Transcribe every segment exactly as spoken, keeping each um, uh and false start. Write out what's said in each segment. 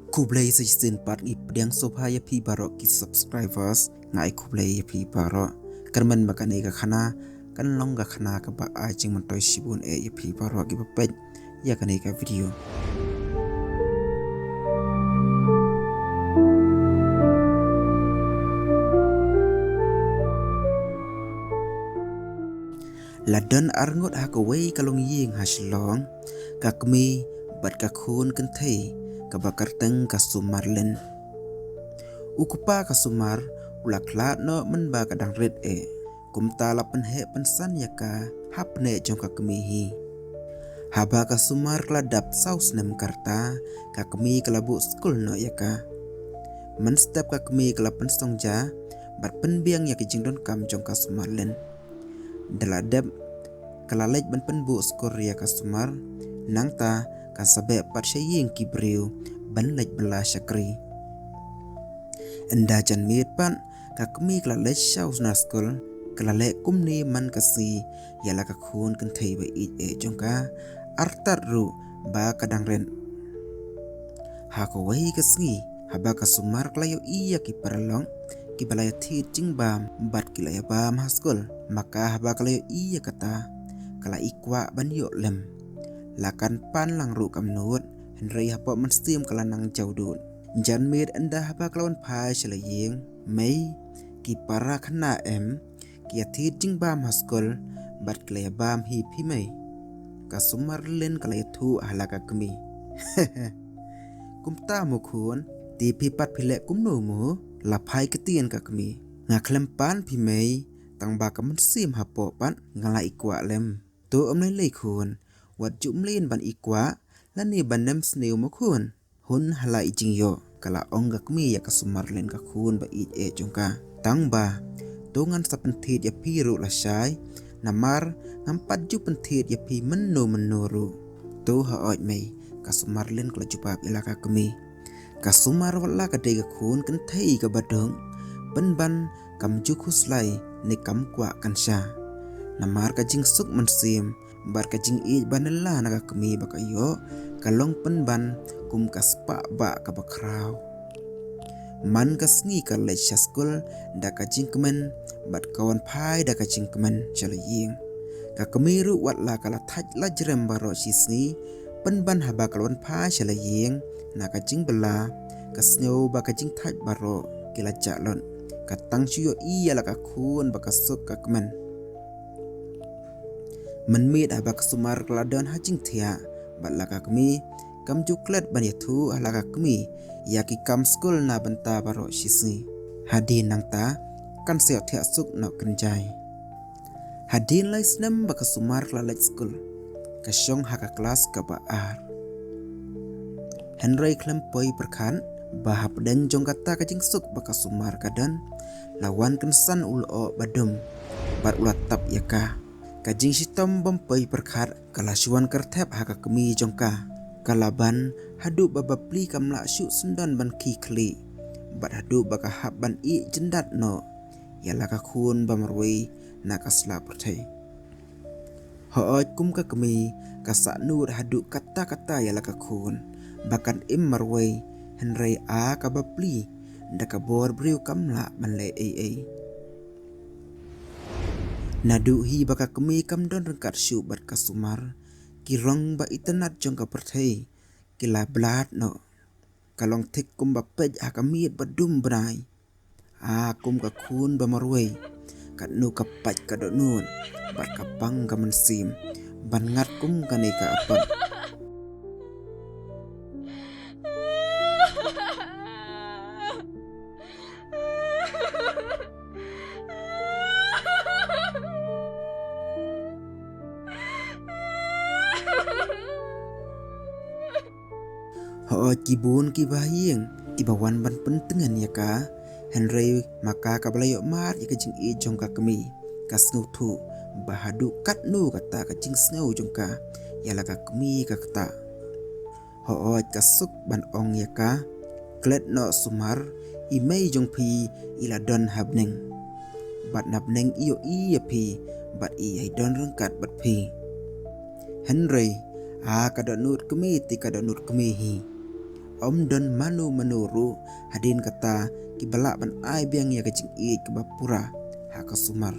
Khublei sa shisien pat, ngi pdiang sngewbha ïa phi baroh ki subscribers, nga ai khublei ïa phi baroh. Kyrmen ba kane ka khana kan long ka khana kaba ai jingmyntoi shibun eh ïa phi baroh kiba peit ïa kane ka video. La don arngut ha kawei ka longïing ha Shillong, ka kmie bad ka khun kynthei kaba kyrteng ka Sumarlin. U kpa ka Sumar u la khlad noh mynba ka dang rit eh, kumta la pynheh pynsan ïa ka ha pneh jong ka kmie hi. Haba ka Sumar ka la dap saw snem ka rta, ka kmie ka la buh skul noh ïa ka. Mynstep ka kmie ka la pynsong ja bad pynbiang ïa ki jingdonkam jong ka Sumarlin. Da la dep, ka la leit ban pynbuh skul ïa ka Sumar, nangta kan sa beh pat sha ïing ki briew ban leit bylla shakri. Ynda jan miet pat, ka kmie ka la leit sha u sna skul, ka la leh kumne man ka sngi ïa la ka khun kynthei ba ïeit eh jong ka, artat ruh ba ka dang rit. Ha kawei ka sngi, haba ka Sumar ka la ïohi ïa ki paralok kiba la ïathied jingbam bad ki la ïabam ha skul, ma ka haba ka la ïohi ïa kata, ka la i kwah ban ïoh lem. La kan pan lang ruh kam nud, hynrei hapoh mynsiem ka la nang jaw dud. Jan miet ynda haba ka la wan phai sha la ïing, mei, ki para khynnah em, ki ïathied jingbam ha skul bad ki la ïabam hi phi mei. Ka Sumarlin ka la ïathuh ha la ka kmie. Kumta mo khun, te phi pat phi leh kumno mo? La phai ktien ka kmie. Nga khlem pan phi mei, tang ba ka mynsiem hapoh pat nga la i kwah lem. To ym lei lei khun, wat ju mlien ban i kwah lane ban nem sniew mo khun. Hun ha la i jingïoh, ka la ong ka kmie ïa ka Sumarlin ka khun ba ïeit eh jong ka. Tang ba, to ngan sa pynthied ïa phi ruh lashai, namar ngam pat ju pynthied ïa phi mynno mynno ruh. To hooid mei, ka Sumarlin ka la jubab ïa la ka kmie. Ka Sumar wat la ka dei ka khun kynthei kaba duk, pynban kam ju khuslai ne kam kwah kynsha. Namar ka jingsuk mynsiem bad ka jingïeit ba nylla na ka kmie ba ka ïoh, ka long pynban kum ka spah bah kaba khraw. Man ka sngi ka leit sha skul da ka jingkmen bad ka wan phai da ka jingkmen sha la ïing. Ka kmie ruh wat la ka la thait la jrem baroh shi sngi, pynban haba ka la wan phai sha la ïing na ka jingbylla, ka sngew ba ka jingthait baroh ki la jah lut. Ka tang shu ïohi ïa la ka khun ba ka suk ka kmen. Mynmiet haba ka Sumar ka la don ha jingthiah bad la ka kmie, kam ju klet ban ïathuh ha la ka kmie ïa ki kam skul na bynta baroh shi sngi. Hadien nangta kan sa ïohthiah suk noh kynjai. Hadien lai snem ba ka Sumar ka la leit skul, ka shong ha ka klas kaba ar. Hynrei khlem poi pyrkhat ba hapdeng jong kata ka jingsuk ba ka Sumar ka don, la wan kynsan u lyoh ba dum bad u la tap ïa ka. Ka jingshitom bym poi pyrkhat ka la shu wan kyrthep ha ka kmie jong ka. Ka la ban haduh ba bapli kam lah shuh syndon ban khie khlieh, bad haduh ba ka hap ban ïeh jyndat noh ïa la ka khun ba marwei na ka sla pyrthei. Hooid kum ka kmie, ka sahnud haduh katta katta ïa la ka khun ba kan im marwei, hynrei a ka bapli, da ka bor briew kam lah ban leh ei ei. Naduh hi ba ka kmie kam don ryngkat shuh bad ka Sumar, ki rong ba itynnad jong ka pyrthei ki la blad noh. Ka long thik kumba peit ha ka miet ba dum bnai. A kum ka khun ba marwei, katno ka pait ka dohnud bad ka pang ka mynsiem ban ngat kum kane ka apot. Hooid ki bun ki bahaïing kiba wan ban pyntngen ïa ka, hynrei ma ka kaba la ïoh mad ïa ka jingïeit jong ka kmie, ka sngewthuh ba haduh katno kata ka jingsngew jong ka ïa la ka kmie ka ktah. Hooid ka suk ban ong ïa ka, klet noh Sumar, i mei jong phi i la don ha bneng. Bad na bneng i ïohi ïa phi bad i ïai don ryngkat bad phi. Hynrei a ka dohnud kmie te ka dohnud kmie hi. ym don mano mano ruh hadien kata kiba lah ban ai biang ïa ka jingïeit kaba pura ha ka Sumar.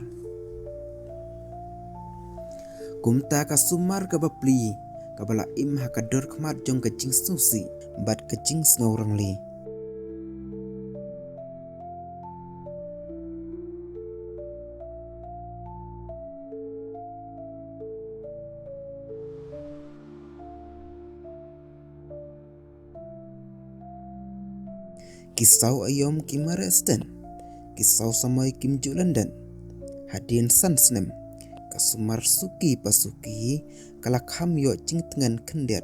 Kumta ka Sumar kaba pli, kaba la im ha ka dor khmat jong ka jingsngewsih bad ka jingsngew rangli. Ki saw aïom kim mareh stet, ki saw samoi kim ju lyndet. Hadien san snem, ka Sumar suki pa suki ka la kham ïoh jingtngen khyndiat.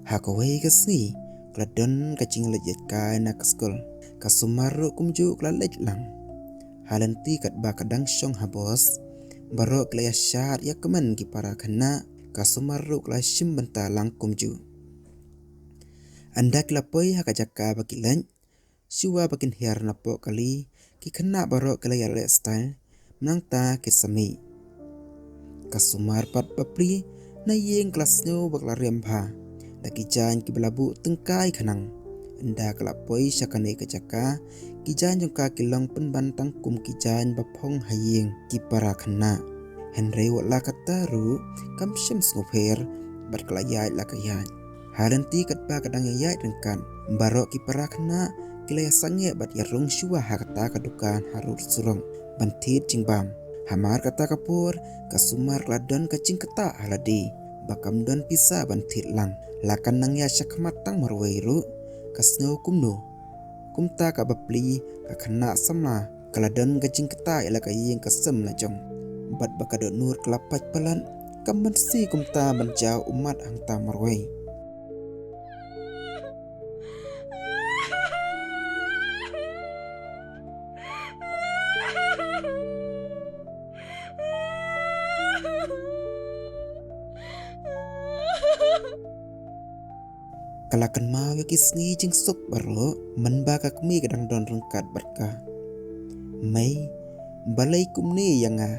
Ha kawei ka sngi ka la don ka jingleit ïaid kai na ka skul. Ka Sumar ruh kumjuh ka la leit lang. Ha lynti katba ka dang shong ha bos, baroh ki la ïa shad ïa kmen ki para khynnah, ka Sumar ruh ka la shim bynta lang kumjuh. Ynda ki la poi ha ka jaka ba ki leit, shuwa ba kin hiar napoh kali, ki khynnah baroh ki la ïaleh style, nangta ki sa mih. Ka Sumar pat ba pli, na ïing ka la sngew ba ka la riam bha da ki jaiñ kiba la buh tyngkai khnang. Ynda ka la poi sha kane ka jaka, ki jaiñ jong ka ki long pynban tang kum ki jaiñ ba phong ha ïing ki para khynnah. Hynrei wat la katta ruh, kam shym sngewpher bad ka la ïaid la ka ïaid. Ha lynti katba ka dang ïaid ryngkat, baroh ki para khynnah ki la ïa sangeh bad ïa rung shuwa ha kata ka dukan harud surok ban thied jingbam. Hamar kata ka por, ka Sumar ka la don ka jingktah ha lade ba kam don pisa ban thied lang. La kan nang ïaid sha khmat tang marwei ruh, ka sngew kumno. Kumta kaba pli, ka khynnah samla ka la don ka jingktah ïa la ka ïing ka sem la jong. Bad ba ka dohnud ka la pait palat, kam banse kumta ban jaw ummat hangta marwei. Ka la kynmaw ïa ki sngi jingsuk baroh mynba ka kmie ka dang don ryngkat bad ka. Mei, balei kumne ïa nga?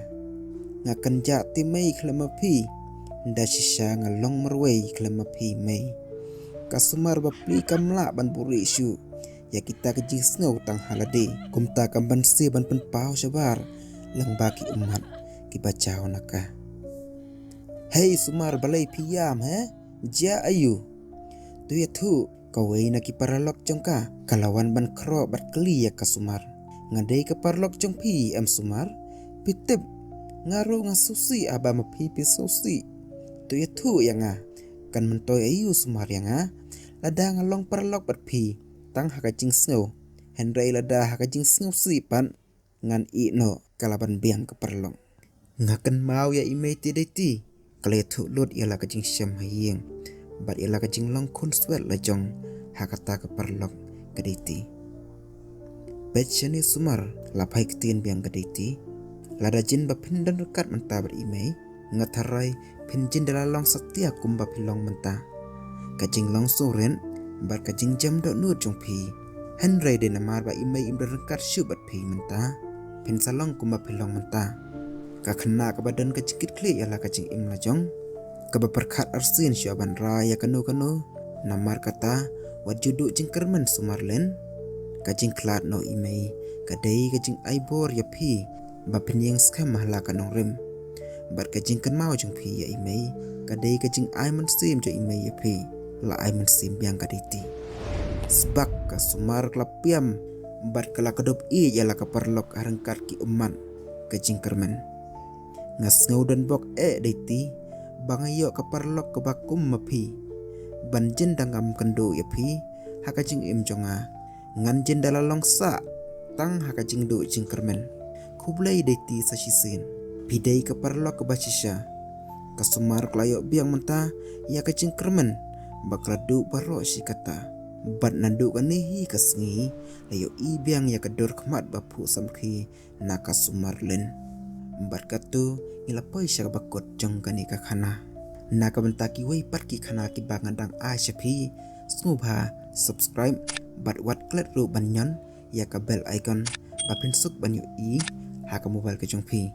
Nga kynjah te mei khlem ma phi. Da shisha nga long marwei khlem ma phi mei. Ka Sumar ba pli kam lah ban buhrieh shuh ïa kita ki jingsngew tang ha lade. Kumta kam banse ban pynpaw shabar lyngba ki ummat kiba jaw na ka. Hei Sumar, balei phi ïam, he? Jia aïu? To ïathuh. Kawei na ki paralok jong ka ka la wan ban khroh bad kylli ïa ka Sumar. Nga dei ka paralok jong phi em Sumar? Phi tip, nga ruh nga sngewsih haba ma phi phi sngewsih. To ïathuh ïa nga, kan myntoi aïu Sumar ïa nga? Lada nga long paralok bad phi tang ha ka jingsngew, hynrei lada ha ka jingsngewsih pat, ngan ïeh noh, ka la ban biang ka paralok. Nga kynmaw ïa i mei te Daiti, ka la ïathuh lut ïa la ka jingshem ha ïing bad ïa la ka jinglong khun swet la jong ha kata ka paralok ka Daiti. Peit shane Sumar, la phai ktien biang ka Daiti. Lada jin ba phin don ryngkat mynta bad i mei, nga tharai phin jin da la long satia kumba phi long mynta. Ka jinglong sngewrit bad ka jingjam dohnud jong phi. Hynrei dei namar ba i mei im don ryngkat shuh bad phi mynta, phin sa long kumba phi long mynta. Ka khynnah kaba don ka jingkitkhlieh ïa la ka jingim la jong, kaba pyrkhat arsien shuh ban rai ïa kano kano. Namar kata, wat ju duh jingkyrmen Sumar lynti. Ka jingkhlad noh i mei ka dei ka jingai bor ïa phi ba phin ïeng skhem ha la ka nongrim. Bad ka jingkynmaw jong phi ïa i mei ka dei ka jingai mynsiem jong i mei ïa phi, la ai mynsiem biang ka Daiti. Sbak ka Sumar ka la piam bad ka la kdup ïeit ïa la ka paralok ha ryngkat ki ummat ka jingkyrmen. Nga sngew don bok eh Daiti ba nga ïoh ka paralok kaba kum ma phi. Ban jin da ngam kynduh ïa phi ha ka jingim jong nga, ngan jin da la long sah tang ha ka jingduh jingkyrmen. Khublei Daiti sa shisien, phi dei ka paralok kaba shisha. Ka Sumar ka la ïoh biang mynta ïa ka jingkyrmen ba ka la duh baroh shi katta. Bad naduh kane hi ka sngi la ïohi biang ïa ka dur khmat ba phuh samrkhie na ka Sumar lynti. Bad katto ngi la poi sha kaba kut jong kane ka khana. Na ka bynta kiwei pat ki khana kiba nga dang ai sha phi, sngewbha subscribe bad wat klet ruh ban ñion ïa ka bell icon ba phin suk ban ïohi ha ka mobile ka jong phi.